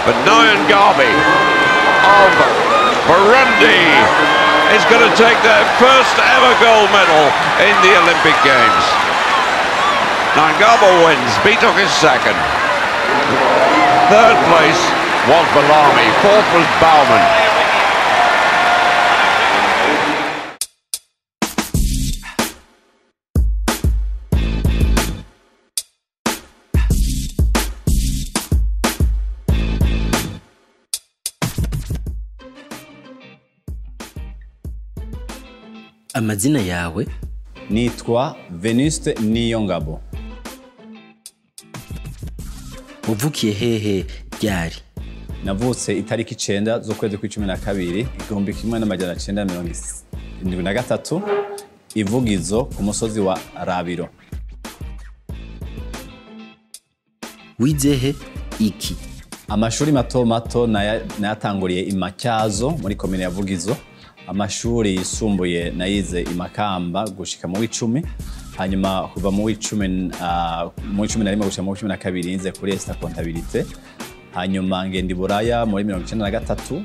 But Niyongabo of Burundi is going to take their first ever gold medal in the Olympic Games. Niyongabo wins, Bitok is second. Third place was Balami, fourth was Baumann. Amazina yawe? Nitwa Venuste Niyongabo. Wavukiye hehe ryari? Navutse itariki 9 z'ukwezi kw'icumi na kabiri 1973 ivugizo ku musozi wa Rabiro. Wize he iki? Amashuri mato mato nayatanguriye i Matyazo muri komine ya Vugizo. Amashuri yisumbuye nayize i Makamba gushika mu w'icumi, hanyuma kuva mu w'icumi mu 11 gushika mu 12 nize kuri Esta Comptabilité, hanyuma ngenda i Buraya muri 1993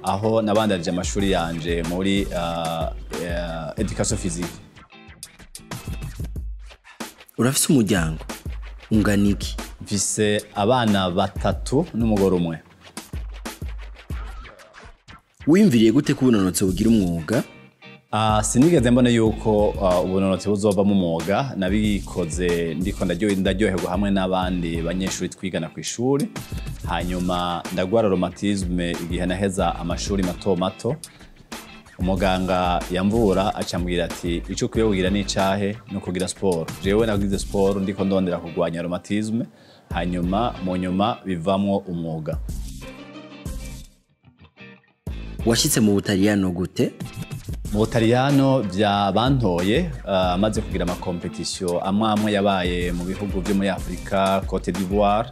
aho nabandanije amashuri yanje muri Education Physique. Urafise umuryango ungana iki? Mfise abana batatu n'umugore umwe. Wiyumviriye gute ko ubunonotsi bugira umwuga? Sinigeze mbona yuko ubunonotsi buzovamo umwuga. Nabikoze ndiko ndaryoherwa hamwe n'abandi banyeshuri twigana ku ishuri, hanyuma ndagwara rhumatisme igihe naheza amashuri mato mato. Umuganga yamvura acambwira ati ico ukwiye kugira ni icahe? No kugira sport. Jewe nagize sport ndiko ndondera kurwanya rhumatisme, hanyuma mu nyuma bivamwo umwuga. Washitse mu Butaliyano gute? Mu Butaliyano vya bantoye amaze kugira ama competition amwe amwe yabaye mu bihugu vyo muri Afrika, Cote d'Ivoire.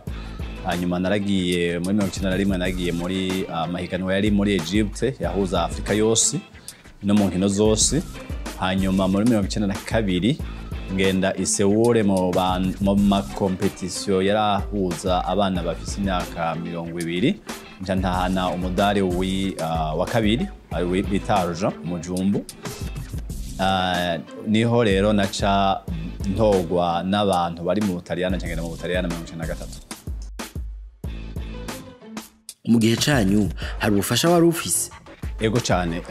Hanyuma naragiye muri 1991 nagiye muri mahiganwa yari muri Egypte yahuza Afrika yose no mu nkino zose. Hanyuma muri 1992 ngenda i Seoul mu ma competition yarahuza abana bafise imyaka 20, nca ntahana umudari wa kabiri bita argent mujumbu. Niho rero naca ntogwa n'abantu bari mu Butaliyano, nca ngenda mu Butaliyano 1993. Mu gihe canyu hari ubufasha wari ufise? Ego cane.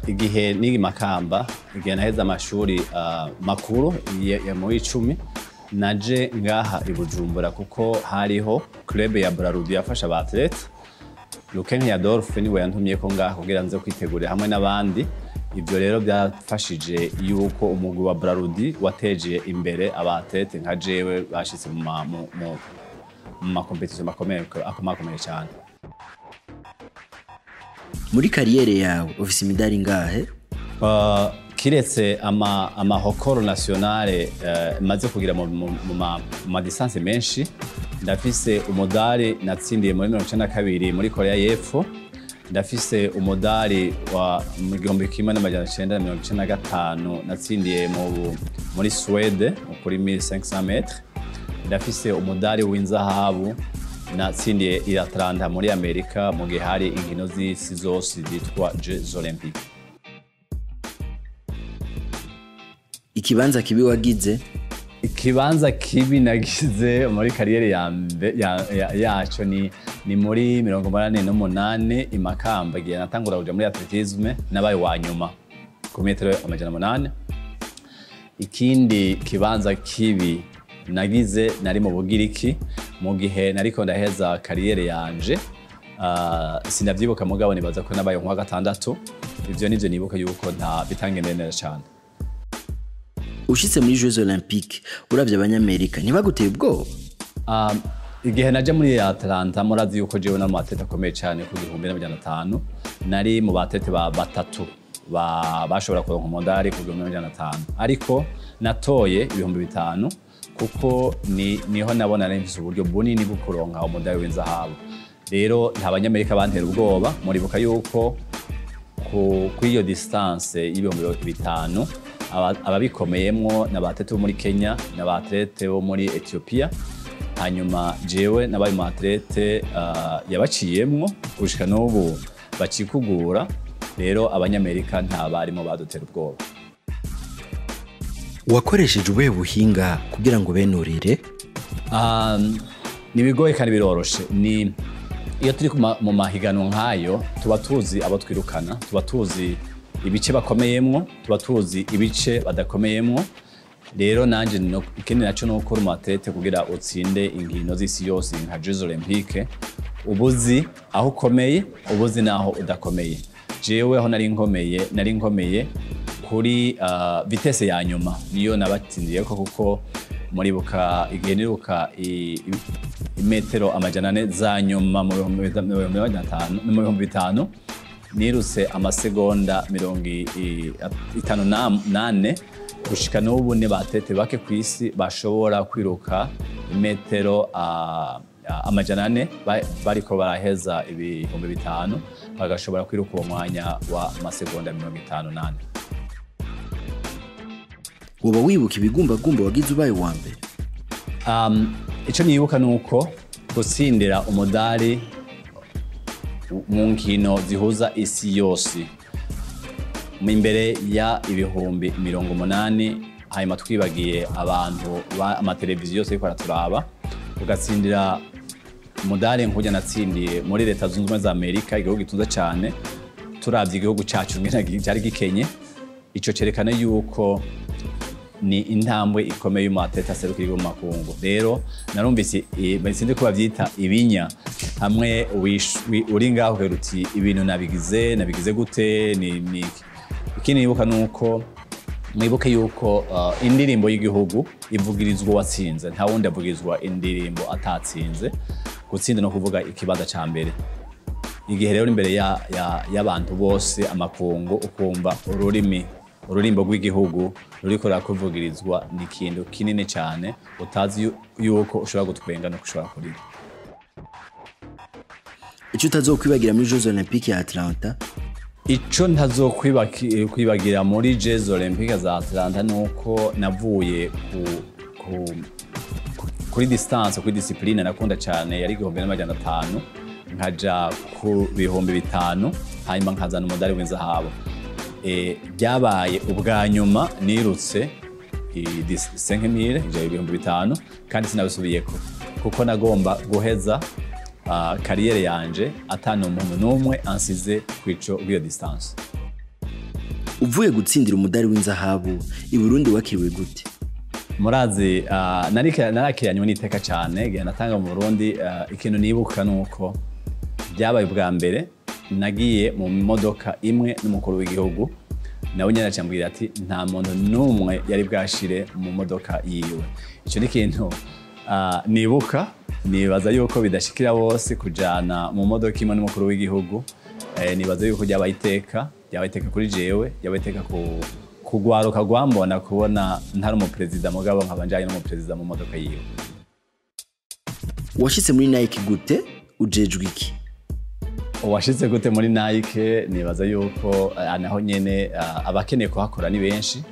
Igihe niga Makamba, igihe naheza amashuri makuru ya mu 10, naje ngaha i Bujumbura kuko hariho club ya Brarudi yafasha aba athlete. Lukenke ya Adolphe niwe yantumye ko ngaha kugira nze kwitegurira hamwe n'abandi. Ivyo rero byafashije yuko umugwi wa Brarudi wateje imbere aba athlete nka jewe bashitse mu ma competition akomeye cyane. Muri kariyere yawe ufise imidari ngahe? Kiretse amahokoro nationale maze kugira mu ma distance menshi, ndafise umudari natsindiye muri 1992 muri Korea y'Epfo, ndafise umudari wa 1995 natsindiye muri Swede kuri 1500 metres, ndafise umudari w'inzahabu natsindiye i Atlanta muri Amerika mu gihe hari inkino z'isi zose zitwa Jeux Olympiques. Ikibanza kibi wagize? Ikibanza kibi nagize muri kariyeri yacu ni muri 1988 i Makamba, igihe natangura kuja muri athletisme nabaye wa nyuma ku metero 800. Ikindi kibanza kibi nagize nari mu Bugiriki mu gihe nariko ndaheza kariyeri yanje. Sinavyibuka mugabo nibaza ko nabaye nka gatandatu. Ivyo nivyo nibuka yuko nta bitangendeye neza cane. Ushitse muri Jeux Olympiques uravye abanyamerika ntibaguteye ubwoba? Igihe naje muri Atlanta murazi yuko jewe na athlete akomeye cyane ku 1500, nari mu batete ba batatu bashobora kuronka umudari ku 1500, ariko natoye 5000 kuko niho nabona nari mfise uburyo bunini bwo kuronka umudari w'inzahabu. Rero nta banyamerika bantera ubwoba, muribuka yuko kuri iyo distance y'5000 ababikomeyemwo n'abatete bo muri Kenya n'abatete bo muri Ethiopia. Hanyuma jewe nabaye umu athlète yabaciyemwo gushika n'ubu bacikugura. Rero Abanyamerika nta barimo badutera ubwoba. Wakoresheje ubuhe buhinga kugira ngo benurire? Ni bigoye kandi biroroshe. Ni iyo turi mu mahiganwa nk'ayo, tuba tuzi abo twirukana, tuba tuzi ibice bakomeyemwo, tuba tuzi ibice badakomeyemwo. Rero nanje ikindi naco nuko uri umu athlète, kugira utsinde inkino z'isi yose nka Jeux Olympiques, ubuzi aho ukomeye, ubuzi naho udakomeye. Jewe aho nari nkomeye, nari nkomeye kuri vitesse ya nyuma, niyo nabatsindiyeko, kuko muribuka igihe niruka imetero 400 za nyuma mu 2500, mu 5000, nirutse amasegonda 54. Gushika n'ubu ni ba athlètes bake ku isi bashobora kwiruka imetero 400 bariko baraheza 5000, bagashobora kwiruka uwo mwanya wa masegonda 54. Woba wibuka ibigumbagumba wagize ubaye uwa mbere? Ico nibuka nuko gutsindira umudari mu nkino zihuza isi yose mu imbere ya 80,000, hanyuma twibagiye abantu amateleviziyo yose ariko araturaba, ugatsindira umudari nk'urya natsindiye muri Leta Zunze Ubumwe za Amerika, igihugu gitunze cyane, turavye igihugu cacu ngene cyari gikenye, ico cerekana yuko ni intambwe ikomeye y'umu athlète aserukira igihugu mu makungu. Rero narumvise sinzi ko bavyita ibinya, hamwe uri ngaho ukagira uti: "Ibintu nabigize, nabigize gute?" Ni iki? Ikindi nibuka nuko mwibuke yuko indirimbo y'igihugu ivugirizwa uwatsinze, nta wundi avugirizwa indirimbo atatsinze. Gutsinda no kuvuga ikibanza ca mbere. Igihe rero imbere y'abantu bose, amakungu, ukumva ururimi, ururimbo rw'igihugu ruriko rurakuvugirizwa, ni ikintu kinini cyane utazi yuko ushobora gutwenga no ushobora kurira. Icyo utazokwibagira muri Jeux Olympiques ya Atlanta? Ico ntazokwibagira muri Jeux Olympiques za Atlanta nuko navuye kuri distance, kuri discipline nakunda cyane, yari 1500, nkaja ku 5000, hanyuma nkazana umudari w'inzahabu. Byabaye ubwa nyuma nirutse 5000, ija 5000, kandi sinabisubiyeko kuko nagomba guheza carrière yanje atana umuntu n'umwe ansize kwico kwiyo distance. Uvuye gutsindira umudari w'inzahabu i Burundi, wakiriwe gute? Murazi, narakiranywe n'iteka cyane igihe natanga mu Burundi. Ikintu nibuka nuko byabaye ubwa mbere nagiye mu modoka imwe n'umukuru w'igihugu, nawe nyine acambwira ati nta muntu n'umwe yari bwashire mu modoka yiwe. Ico ni ikintu nibuka. Nibaza yuko bidashikira bose kujana mu modoka imwe n'umukuru w'igihugu. Nibaza yuko ryabaye iteka, ryabaye iteka kuri jewe, ryabaye iteka ku kugwaruka rwambona, kubona ntari umuperezida mugabo nkaba njanye n'umuperezida mu modoka yiwe. Washitse muri Nike gute? Ujejwe iki? Uwashitse gute muri Nike? Nibaza yuko naho nyene abakeneye kuhakora ni benshi.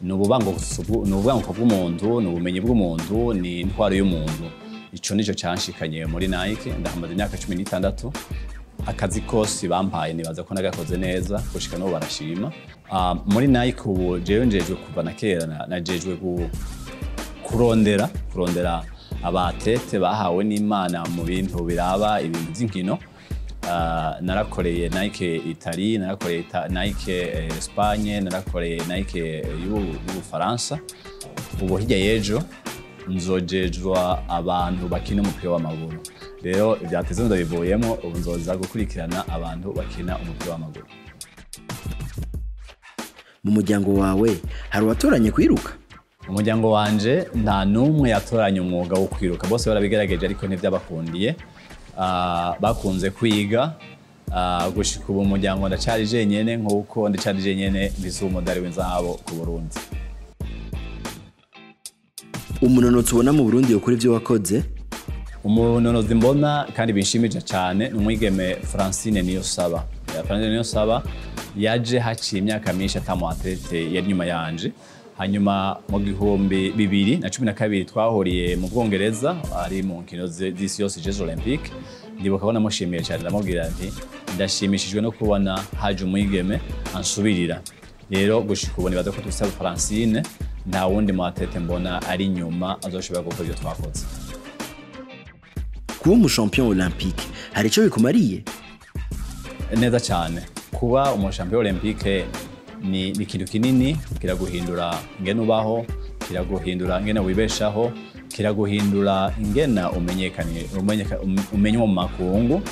Ni ububanguko bw'umuntu, ni ubumenyi bw'umuntu, ni intwaro y'umuntu. Ico nico canshikanye muri Nike. Ndahamaze imyaka 16. Akazi kose bampaye nibaza ko nagakoze neza, gushika n'ubu barashima. Muri Nike ubu jewe njejwe, kuva na kera najejwe kurondera aba athlètes bahawe n'Imana mu bintu biraba ibintu by'inkino. Narakoreye Nike Italie, narakoreye Nike Espagne, narakoreye Nike y'Ubufaransa. Ubu hirya y'ejo nzojejwa abantu bakina umupira w'amaguru. Rero ibyateze ndabivuyemo, ubu nzoza gukurikirana abantu bakina umupira w'amaguru. Mu muryango wawe hari uwatoranye kwiruka? Umuryango wanje nta n'umwe yatoranye umwuga wo kwiruka. Bose barabigerageje ariko ntibyabakundiye. Bakunze kwiga. Gushika ubu umuryango ndacari jenyene, nk'uko ndacari jenyene mfise umudari w'inzahabu ku Burundi. Umunonotsi ubona mu Burundi yokora ivyo wakoze? Umunonozi mbona kandi binshimije cyane ni umwigeme Francine Niyonsaba. Francine Niyonsaba yaje haciye imyaka myinshi ata mu athlète yari nyuma yanje. Hanyuma mu 2012 twahuriye mu Bwongereza, ari mu nkino z'isi yose, Jeux Olympiques. Ndibuka ko namushimiye cyane, ndamubwira nti ndashimishijwe no kubona haje umwigeme ansubirira. Rero gushika ubu nibaza ko dufise Francine, nta wundi mu athlète mbona ari inyuma azoshobora gukora ibyo twakoze. Kuba umu champion olympique hari ico bikumariye? Neza cyane. Kuba umu champion olympique ni ikintu kinini. Kiraguhindura ingene ubaho, kiraguhindura ingene wibeshaho, kiraguhindura ingene umenywa mu makungu.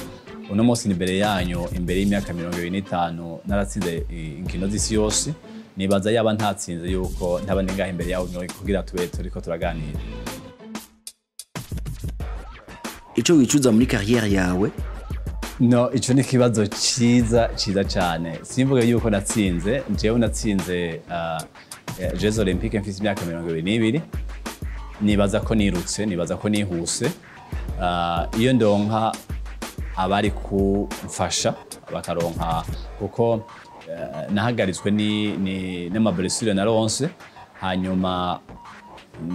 Uno munsi ni imbere yanyu, imbere y'imyaka 25 naratsinze inkino z'isi yose. Nibaza yaba ntatsinze yuko ntaba ndi ngaha imbere yawe kugira tube turiko turaganira. Ico wicuza muri carrière yawe? No, ico ni ikibazo ciza ciza cane. Simvuge yuko natsinze. Jewe natsinze Jeux Olympiques mfise imyaka 22. Nibaza ko nirutse, nibaza ko nihuse. Iyo ndonka abari kumfasha bakaronka, kuko nahagaritswe ni n'ama blessures naronse. Hanyuma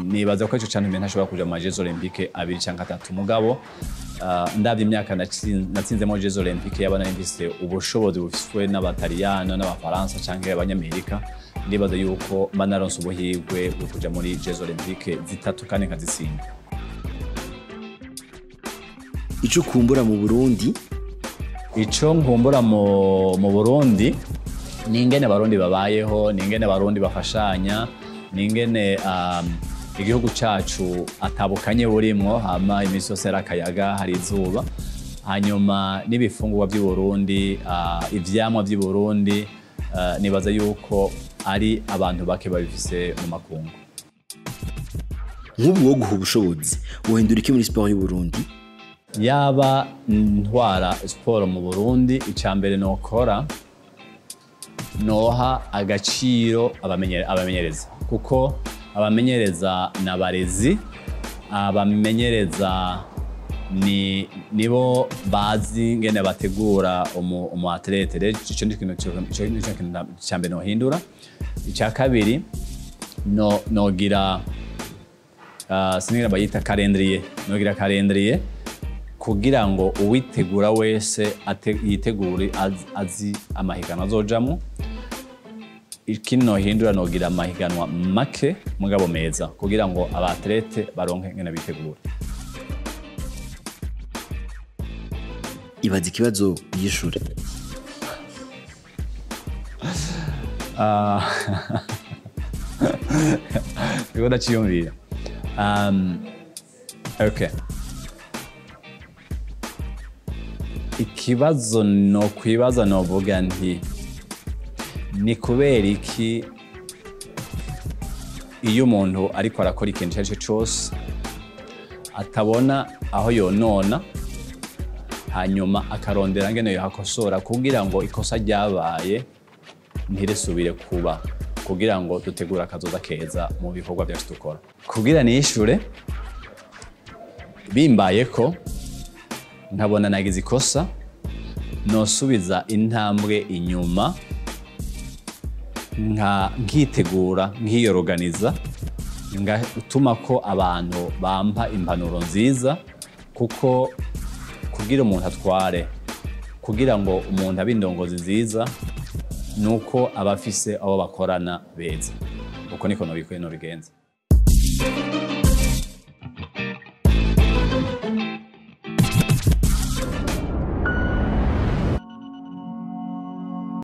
nibaza ko ico cantumye ntashobora kuja mu Jeux Olympiques abiri canke atatu. Mugabo ndavye imyaka natsinzemo Jeux Olympiques, yaba nari mfise ubushobozi bufiswe n'Abataliyano n'Abafaransa canke Abanyamerika, ndibaza yuko mba naronse ubuhirwe bwo kuja muri Jeux Olympiques zitatu kandi nkazitsinda. Ico ukumbura mu Burundi? Ico nkumbura mu Burundi ni ingene Abarundi babayeho, ni ingene Abarundi bafashanya, ni ingene igihugu cacu atabukanye burimwo, hama iminsi yose hari akayaga, hari izuba. Hanyuma n'ibifungurwa vy'i Burundi, ivyamwa vy'i Burundi, nibaza yuko ari abantu bake babifise mu makungu. Nk'ubu wo guha ubushobozi, wohindura iki muri siporo y'u Burundi? Yaba ntwara siporo mu Burundi, icya mbere nokora, noha agaciro abamenyereza, kuko abamenyereza ni abarezi. Abamenyereza ni nibo bazi ngene bategura umu athlète. Rero ico nico kintu ca mbere nohindura. Icya kabiri, no nogira singira bayita calendrier, nogira calendrier kugira ngo uwitegura wese yitegure azi amahiganwa azojamwo. Ikindi nohindura, nogira amahiganwa make mugabo meza, kugira ngo aba athlètes baronke ngene bitegura. Ibaza ikibazo yishure. Ah, ndiko ndaciyumvira. Okay, ikibazo no kwibaza, novuga nti ni kubera iki iyo umuntu ariko arakora ikintu icyo ari cyo cyose atabona aho yonona, hanyuma akarondera ngene yohakosora kugira ngo ikosa ryabaye ntirisubire kuba, kugira ngo dutegure akazoza keza mu bikorwa byacu dukora? Kugira nishure, bimbaye ko nkabona nagize ikosa, nosubiza intambwe inyuma, nka nkitegura, nkiyoroganiza, ngatuma ko abantu bampa impanuro nziza, kuko kugira umuntu atware, kugira ngo umuntu abe indongozi nziza, nuko aba afise abo bakorana beza. Uko niko nobigenza.